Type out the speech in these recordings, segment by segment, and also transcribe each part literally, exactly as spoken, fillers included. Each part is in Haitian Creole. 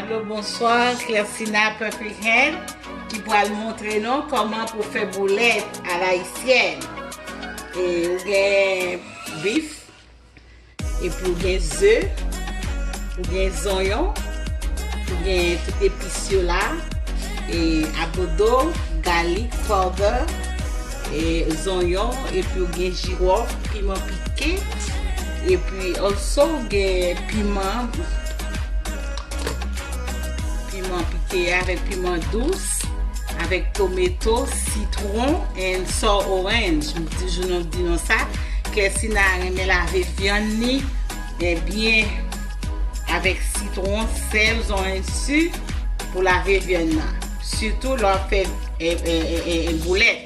Hello, bonswa, Clairsina Perfect Hand ki pral montre nou kòman pou fè boulèt alayisyèn. E ou gen bif, epi ou gen ze, ou gen zonyon, ou gen tout epis yo la, e adodo, garlic powder, e zonyon, epi ou gen jiwòf, piman pike, epi also ou gen piman, piman pike avèk piman dous, avèk tomato, sitwon, and sour orange. M toujou di nou sa, Clairsina renmen lave vyann li, ebyen, avèk sitwon, sèl, zonyon, si pou lave vyann nan. Sitou lè w ap fè, e, e, e, e, e, boulèt.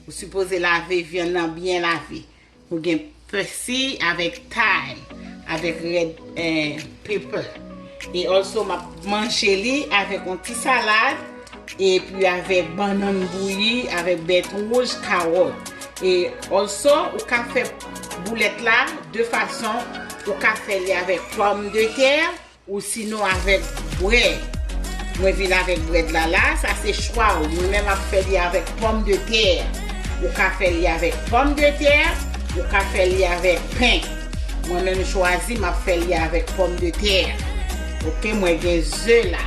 Ou sipoze lave vyann nan byen lave. Ou gen pèsi avèk thyme, avèk red, eh, pepper. E also, m ap manje li avèk yon ti salad, epi avèk bannann bouyi, avèk bèt wouj, kawòt. E also, ou ka fè boulèt la de fason, ou ka fè li avèk pòmdetè, ou sinon avèk brèd. Mwen vin avèk brèd la la, sa se chwa w. Mwen menm ap fè li avèk pòmdetè. Ou ka fè li avèk pòmdetè, ou ka fè li avèk pen. Mwen menm chwazi m ap fè li avèk pòmdetè. Ok, mwen gen ze la.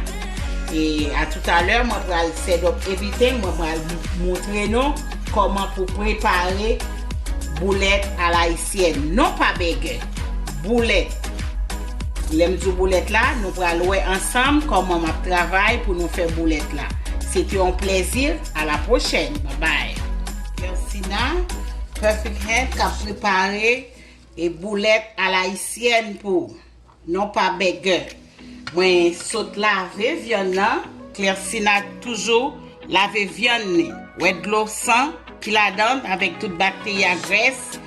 E a toutalè, mwen pral set up everything, mwen pral montre nou kòman pou prepare boulèt alayisyèn, non pa bègè. Boulèt. Lè m di w boulèt la, nou pral wè ansanm kòman m ap travay pou nou fè boulèt la. Se te yon plèzi. A la pwochèn. Babay. Clairsina Perfect Hand k ap prepare e boulèt alayisyèn pou w. Non pa bègè. Mwen sot lave vyann nan. Clairsina toujou lave vyann li. Wè dlo san ki ladan l avèk tout bakteri a grès.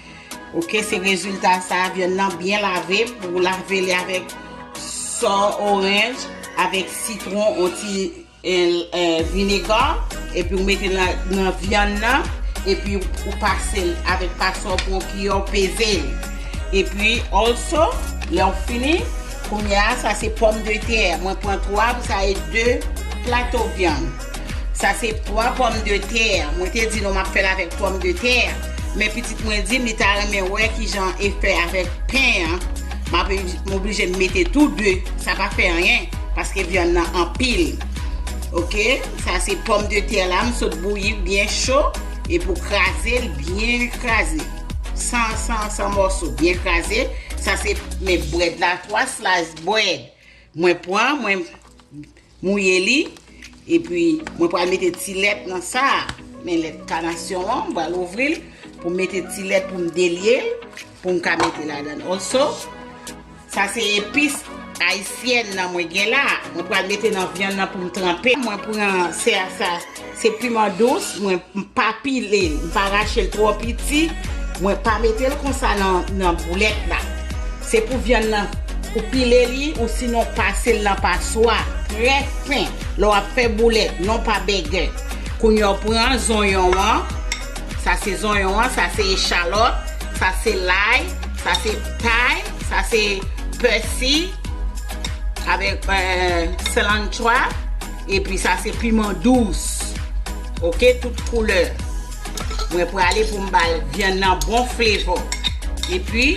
Ok, se rezilta sa, vyann nan byen lave. Ou lave li avèk sour orange, avèk sitwon, yon ti, eh, eh, vinega, epi ou mete nan, nan vyann nan, epi ou pase l avèk paswa pou yon kiyè, ou peze l. Epi also, lè w fini, kounye a, sa se pòmdetè. Mwen pran twa pou sa e de plato vyann. Sa se twa pòmdetè. Mwen te di nou m ap fè l avèk pòmdetè. Men pitit mwen di m li ta renmen wè kijan e fè avèk pen an. M ap, m oblije m mete tou de. Sa pa fè anyen, paske vyann nan anpil. Ok, sa se pòmdetè la, m sot bouyi byen cho, epi w kraze l byen kraze. San, san, san mòso, byen kraze. Sa se, men brèd la, twa slice brèd. Mwen pran, mwen mouye li, epi mwen pral mete ti lèt nan sa. Men lèt kanasyon an, m pral ouvri l pou m mete ti lèt pou m delye l, pou m ka mete ladan l. Also, sa se epis ayisyèn nan mwen gen la. Mwen pral mete nan vyann nan pou m tranpe. Mwen pran, se a sa, se piman dous, mwen m pa pile l, m pa rache l twò piti, mwen pa mete l konsa nan, nan boulèt la. Se pou vyann nan, ou pile li, ou sinon pase l nan paswa, trè fen, lè w ap fè boulèt, non pa bègè. Kounye a w pran zonyon an, sa se zonyon an, sa se echalòt, sa se lay, sa se thyme, sa se pèsi, avèk, eh, cilantro, epi sa se piman dous. Ok, tout koulè. Mwen prale pou m ba l vyann nan bon flavor. Epi,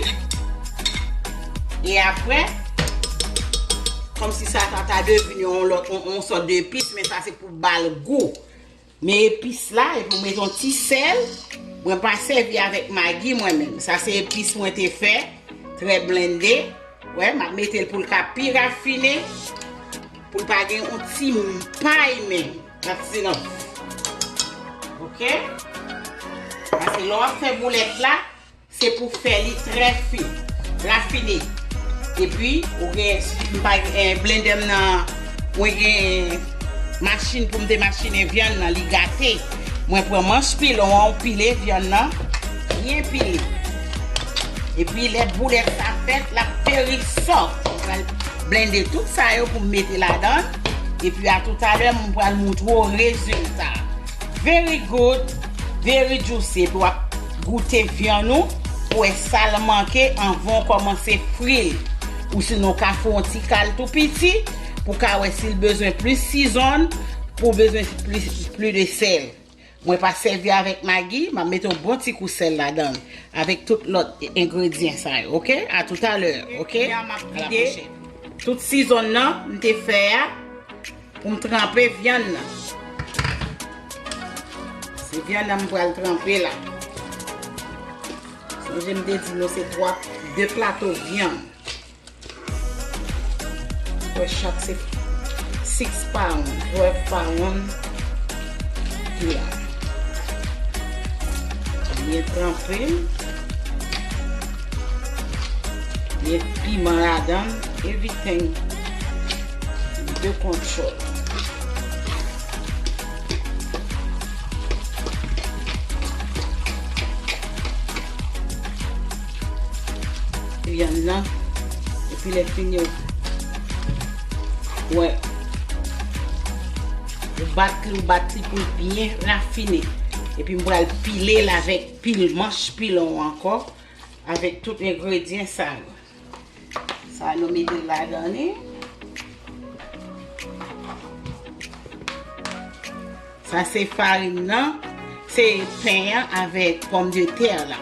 e apre, kòmsi sa ta, ta devni yon lòt, yon, yon sòt de epis, men sa se pou ba l gou. Men epis la, epi w mete yon ti sèl. Mwen pa sèvi avèk magi mwen menm. Sa se epis mwen te fè, trè blende. Wè, m ap mete l pou l ka pi rafine, pou l pa gen yon ti pay menm. That's enough. Ok? Paske lè w ap fè boulèt la, se pou fè li trè fin, rafine. Epi, ou gen, si m pa gen blendè m nan, mwen gen machin pou m demachinen vyann nan, li gate. Mwen pran manch pilon an, pile vyann nan, byen pile. Epi, lè boulèt sa fèt, l ap very soft. Mwen pral blende tout sa yo pou m mete ladan. Epi, a toutalè, mwen pral montre w rezilta. Very good, very juicy. Epi w ap goute vyann ou pou wè sa l manke anvan w kòmanse fri l. Ou sinon w ka fè yon ti kal tou piti pou w ka wè si l bezwen plis sizonn, pou w bezwen plis, plis de sèl. Mwen pa sèvi avèk magi, m ap mete yon bon ti kou sèl ladan l, avèk tout lòt engredyan sa yo, oke? A toutalè, oke? Kounye a m ap vide tout sizonn nan m te fè a pou m tranpe vyann nan. Se vyann nan m pral tranpe la. Sonje m te di nou se twa, de plato vyann. Wè chak se six pound, twelve pound ki la. Byen tranpe. Met piman ladan, everything de control. Vyann nan, epi lè fini, wè, ou bat li, ou bat li pou l byen rafine. Epi m pral pile l avèk pil manch pilon ankò, avèk tout engredyan sa yo. Sa nou mete ladan li. Sa se farin nan, se pen an avèk pòmdetè la.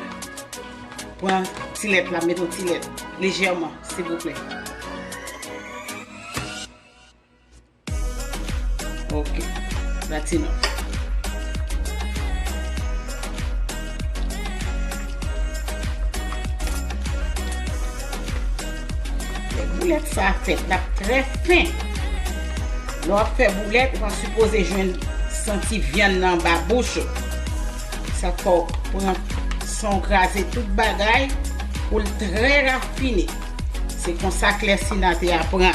Pran ti lèt la, mete yon ti lèt, lejèman, silvouplè. Ok. That's enough. Lè boulèt sa a fèt, l ap trè fen. Lè w ap fè boulèt, ou pa sipoze jwenn santi vyann nan anba bouch ou. Sa k fè w pran san w kraze tout bagay pou l trè rafine. Se konsa Klèsina te aprann.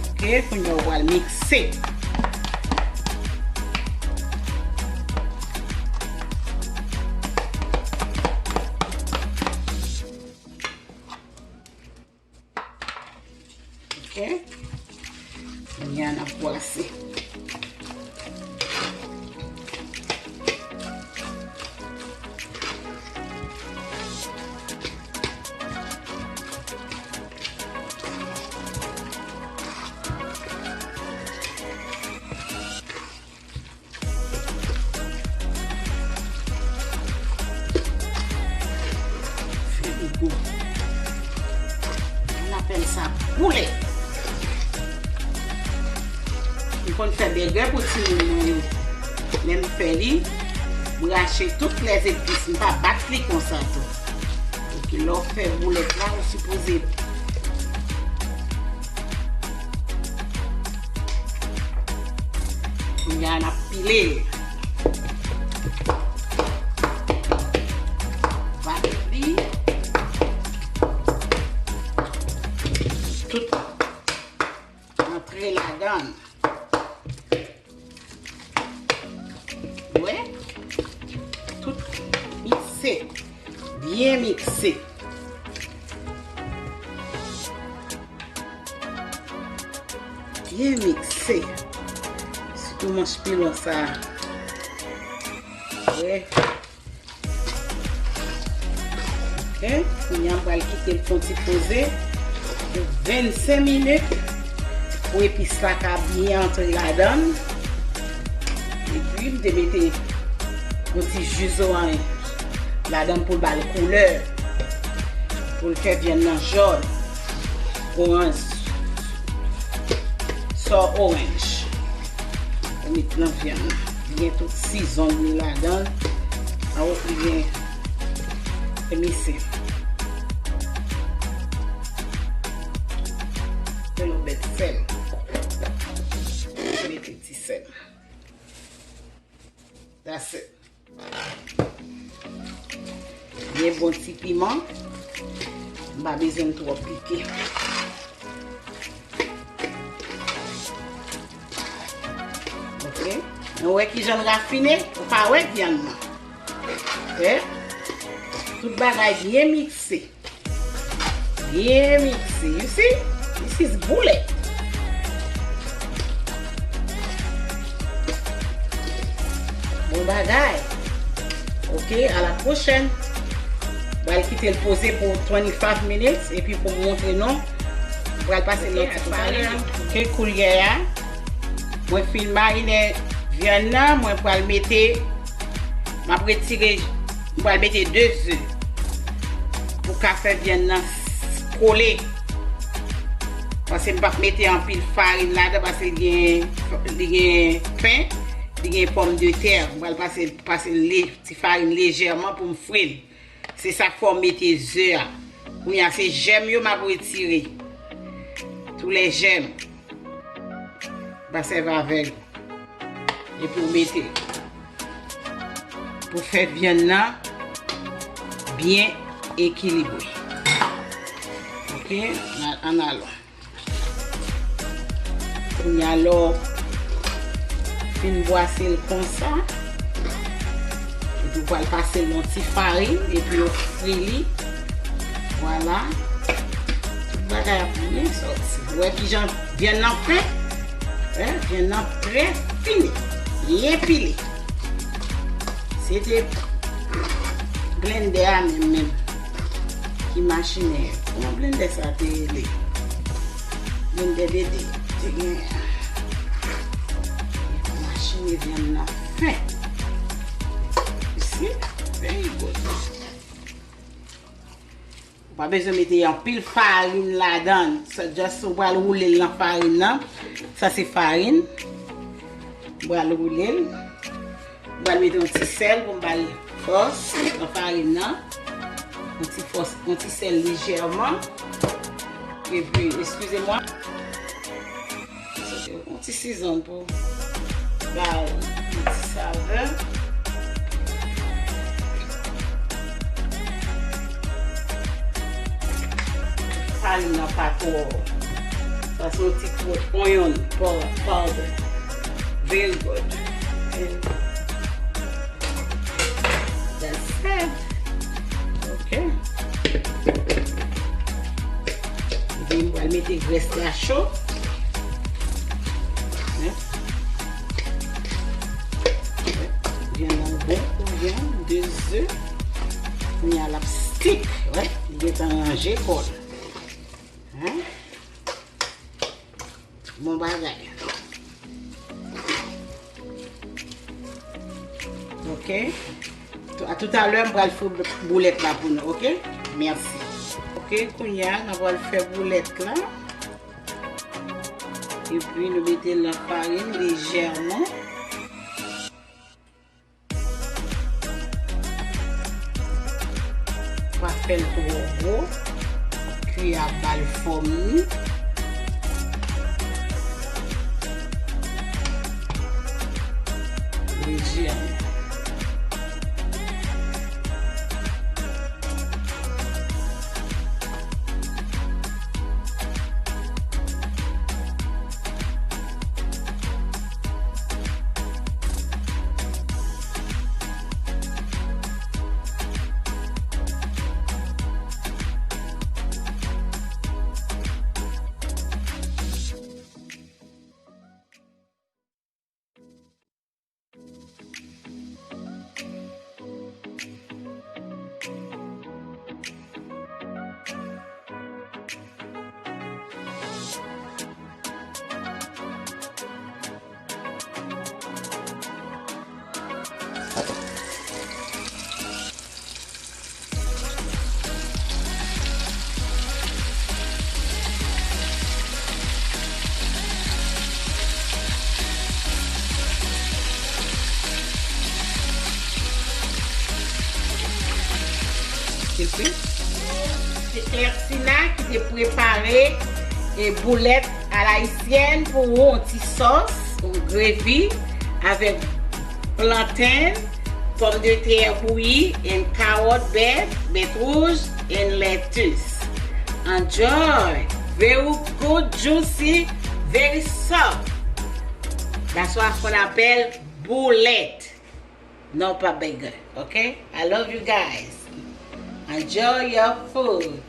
Ok, kounye a w pral mikse. Ok. Kounye a n ap bwase. Fè li gou. N apèl sa boulèt. M konn fè bègè pou timoun mwen yo. Lè m fè li, m rache tout lèzepis. M pa bat li konsa tou. Epi lè w fè boulèt la, ou sipoze Kounye a n ap pile l. Bat li. Tout antre ladan l. Wè? Tout mikse. Byen mikse. Byen mikse. Sitou manch pilon sa a. Wè. Ok, kounye a m pral kite l fè yon ti poze pou vennsenk minit pou epis la ka byen antre ladan l. Epi m te mete yon ti ji zoranj ladan l pou l ba l koulè, pou l fè vyann nan jòn, oranj, sò oranj. Ou met nan vyann nan. Byen tout sizonn li ladan. An ou byen emise. Fè yon bèt sèl. Mete ti sèl. That's it. Byen bon ti piman. M pa bezwen l twò pike. Ok. Nou wè kijan l rafine? Ou pa wè vyann nan. Eh? Tout bagay byen mikse. Byen mikse. You see? This is bullet. Bon bagay. Ok, a la pwochèn. Pral kite l poze pou twenty-five minutes epi pou m montre nou Pral pase l nan ti farin. Ok, koulye a, mwen fin marine vyann nan, mwen pral mete, m ap retire, m pral mete de ze pou ka fè vyann nan kole. Paske m p ap mete anpil farin ladan, paske li gen, li gen pen, li gen pòmdetè. M pral pase, pase le, ti farin lejèman pou m fri l. Se sa k fè w mete ze a. Kounye a, se jèm yo m ap retire. Tou lè jèm. Pa sèvi avè l. Epi w mete. Pou fè vyann nan byen ekilibre. Ok, ann alon. Kounye a lè w fin bwase l konsa, epi w pral pase l nan ti farin, epi w fri li. Vwala. Tout bagay ap byen sòti. Ou wè kijan vyann nan fen? Wè, vyann nan trè fini. Byen pile. Se te blendè a menm, menm ki machinen. Kòman blendè sa te rele? Blendè dede te gen. Machine vyann nan fen. You see? Very good. Ou pa bezwen mete anpil farin ladan. Sa just ou pral woule l nan farin nan. Sa se farin. Ou pral woule l. M pral mete yon ti sèl pou m ba l fòs nan farin nan. Yon ti fòs, yon ti sèl lejèman. Epi, eskize mwa. Yon ti sizonn pou ba l yon ti savè. Farin nan pa twò. Sa se yon ti twò onion powder. Very good. And that's it. Ok. Epi m pral mete grès la cho. Hein? Vyann nan bon kou vyann, de ze. Kounye a l ap stick, wè. Li gentan ranje kò l. Hein? Bon bagay. Ok. A toutalè, m pral fri boulèt la pou nou, ok? Mèsi. Ok, kounye a, n ap pral fè boulèt la. Epi, nou mete l nan farin lejèman. Pa fè l twò gwo. Kui a ba l fòm li. Lejèman. Se Clercina ki te prepare e boulèt alayisyèn pou ou, yon ti sòs, yon grevi avèk planten, pòmdetè bouyi, and kawòt, bèt, bèt wouj, and lettuce. Enjoy! Very good, juicy, very soft. That's why qu'on appelle boulèt. Non, pa bagel, ok? I love you guys. Enjoy your food.